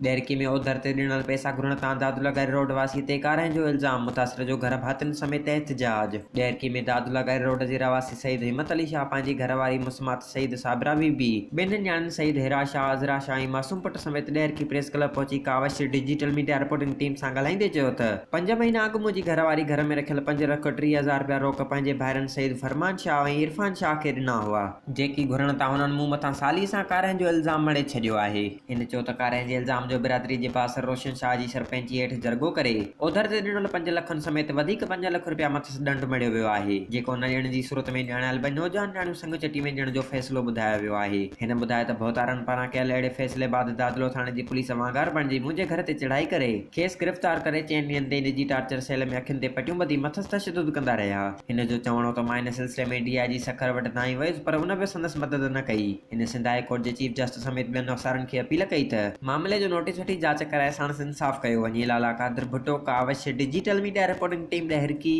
ڏهرڪي ۾ اوڌر تي ڏنل پئسا گهرڻ تان داد لغاري روڊ واسي تي ڪارنهن جو الزام، متاثر جو گهر ڀاتين سميت احتجاج. ڏهرڪي ۾ داد لغاري روڊ جي رهواسي سيد همت علي شاهه پنهنجي گهر واري مسمات سيد صابره بي بي، ٻن نياڻين سيد هيرا شاهه، عذرا شاهه ۽ معصوم پٽ سميت ڏهرڪي پريس ڪلب پهچي ڪاوش ڊجيٽل ميڊيا رپورٽنگ ٽيم سان ڳالهائيندي چيو ته پنج مهينا اڳ منهنجي گهر واري گهر ۾ رکيل پنج لک 30 هزار رپيا روڪ پنهنجي ڀائرن سيد فرمان شاهه ۽ عرفان شاهه کي ڏنا هئا. جيڪي گهرڻ تان هنن مون مٿان سالي سان ڪارنهن جو الزام مڙهي ڇڏيو آهي. هن چيو ته ڪارنهن جي الزام جو برادري جي بااثر روشن شاهه جي سرپئنچي هيٺ جرڳو ڪري اوڌر تي ڏنل پنج لکن سميت وڌيڪ پنج لک رپيا مٿس ڏنڊ مڙهيو ويو آهي، جيڪو نه ڏيڻ جي صورت ۾ ڄاڻايل ٻه نوجوان نياڻيون سڱ چٽي ۾ ڏيڻ جو فيصلو ٻڌايو ويو آهي. هن ٻڌايو ته ڀوتارن پاران ڪيل اهڙي فيصلي بعد دادلو ٿاڻي جي پوليس وانگار بڻجي منهنجي گهر تي چڙهائي ڪري کيس گرفتار ڪري چئن ڏينهن تائين نجي ٽارچر سيل ۾ اکين تي پٽيون ٻڌي مٿس تشدد ڪندا رهيا. هن جو چوڻ هو ته مان ان سلسلي ۾ ڊي I جي سکر وٽ دانهين ويس پر ان به سندس مدد نه ڪئي. هن سنڌ هاء ڪورٽ جي چيف جسٽس سميت ٻين آفيسرن کي اپيل ڪئي ته معاملي جو نوٽيس وٺي جاچ ڪرائي ساڻس انصاف ڪيو وڃي. Lala Qadir Bhutto, Kawish, digital media reporting team Daharki.